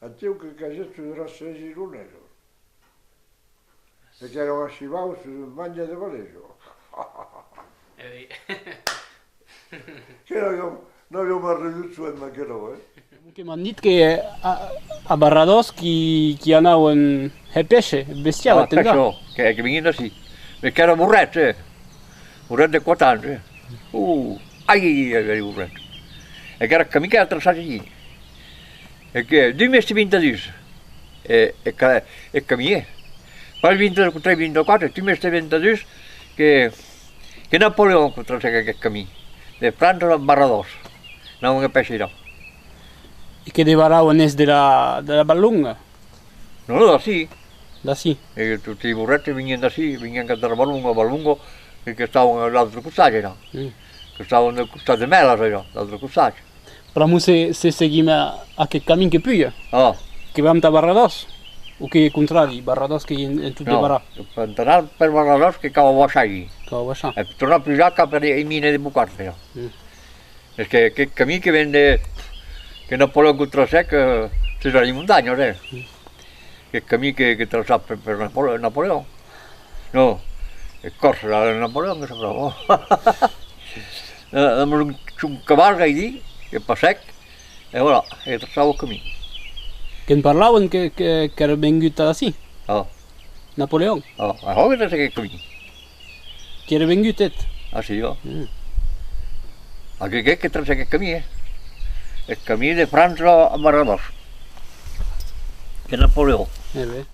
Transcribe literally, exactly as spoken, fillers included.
Antigo che casea su era sesi lunero. E che era un sivau su magna de valeso. Eh, sì. Che no avemo, no avemo mai riduto, eh, ma che no, eh. Che m'han dit che a, a Barrados chi, chi anava, mm, a pesce, bestiava, ah, pesce, oh, che, che vegniva da sì. Parché era burete, eh. Burete de quatro ani, eh. Uh, ai, ai, ai, ai, burete. E che era camin che era trasà lì. E che, dui mesi vintadus. E, e ca-, e camin. Poi vinte, tre, vintequatro, dui mesi vintadus che, che Napoleon che trasea che camin. De França a Barrados. No, che pesce là. E che devarava nes de la, de la Valonga? No, no, da sì. Da sì. E tuti i burete vegniva da sì, vegniva anca da Valonga, Valonga, che, che stava a l'altro costato, no? Mm. Che stava nel costato de Mela, no? L'altro costato. Però mo se, se seguimo a che camin che puia, ah, che vam da Barrados, o che contrari, Barrados che in, in tutte... No, barra-, par tornar per Barrados che cava vasciai. Cava vasciai. E tornar più già ca per i mine de Bucarte, no? Mm. Parché che camin che vien, che Napoleon che trasea, che se sa in montagna, eh. Mm. Che camin che, che trasea per, per Napole-, Napoleon. No, e corse là, Napoleon che saprà. Eh, un, un caval lì, che pasea, e voilà, e trasea el camin. Che ne parlavan che, che, che era vengut da sì? Oh. Napoleon? Oh, ah, oh, che trasea che camin. Che era vengut, et? Ah, sì, oh. Mm. Ah, che, che, che trasea che camin, eh? El camin de França a Barrados. Che Napoleon. Eh beh.